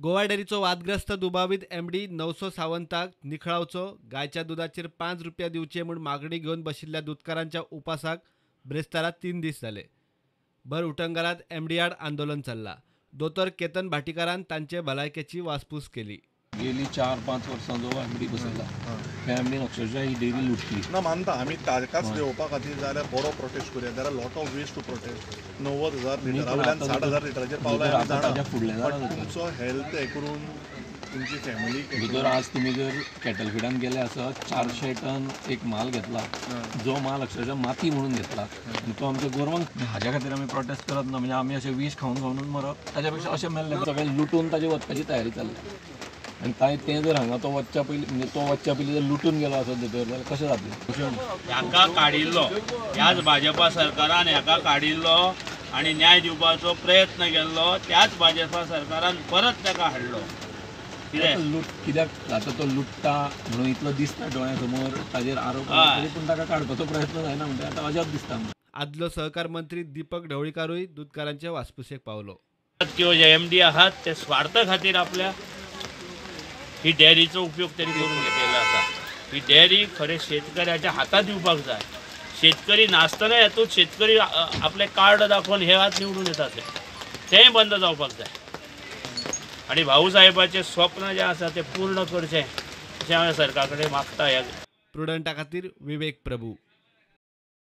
गोवा डेअरीचो वादग्रस्त दुबावीत एमडी 900 सावंताक निखळावचो, गायच्या दुदाचेर 5 रुपया दिवचे म्हूण मागणी घेवन बशिल्ल्या दुदकारांच्या उपासाक ब्रेस्तारा 3 दीस जाले. भर उटंगारात एमडी आड आंदोलन चल्ला. दोतोर केतन भाटीकारान तांचे भलायकेची वासपूस केली. गेली 4-5 वर्सां जो एमडी बसयला त्या एमडीन अक्षरशः ही डेअरी लुटली. ना मानता आमी ताकाच देंवोवपा खातीर जाल्यार बरो प्रोटेस्ट करुया. There are lot of ways to protest. 90,000 Litera वयल्यान 60,000 लिटराचेर पावला आमी जाणा. फुडलें तुमचो हेल्थ हें करून तुमची फॅमिली भितर आज तुमी जर कॅटल फिडान गेले आसत 400 टन एक माल घेतला, जो माल अक्षरशः माती म्हणून घेतला आनी तो आमच्या गोरवांक. हाज्या खातीर आमी प्रोटेस्ट करत ना, म्हणजे आमी अशें वीस खावन खावनूच मरप, ताच्या पेक्षा अशें मेल्लें सगळें लुटून ताजें वचपाची तयारी चल्ल्या. आनी तें जर हांगा तो वचच्या पयलीं म्हणजे तो वचच्या पयलीं जर लुटून गेलो आसत भितर जाल्यार कशें जातलें? हाका काडिल्लो ह्याच भाजपा सरकारान, हाका काडिल्लो आनी न्याय दिवपाचो प्रयत्न केल्लो, त्याच भाजपा सरकारान परत ताका हाडलो. कित्याक कित्याक आतां तो लुट्टा म्हणून इतलो दिसता दोळ्या समोर, ताजेर आरोप तरी पूण ताका काडपाचो प्रयत्न जायना म्हणटा आतां अजाप दिसता. आदलो सहकार मंत्री दीपक ढवळीकारूय दुदकारांचे वासपुसेक पावलो. किंवा जे एमडी आहात ते स्वार्था खातीर आपल्या ही डेअरीचो उपयोग तरी करून घेतलेलो आसा. ही डेअरी खरें शेतकऱ्याच्या हातात दिवपाक जाय. शेतकरी नासतना हेतूंत शेतकरी आपलें कार्ड दाखोवन हे हात निवडून येतात, तेंय बंद जावपाक जाय. आनी भाऊ साहेबाचें स्वप्न जें आसा तें पूर्ण करचें अशें हांवें सरकारा कडेन मागता. प्रुडंटा खातीर विवेक प्रभू.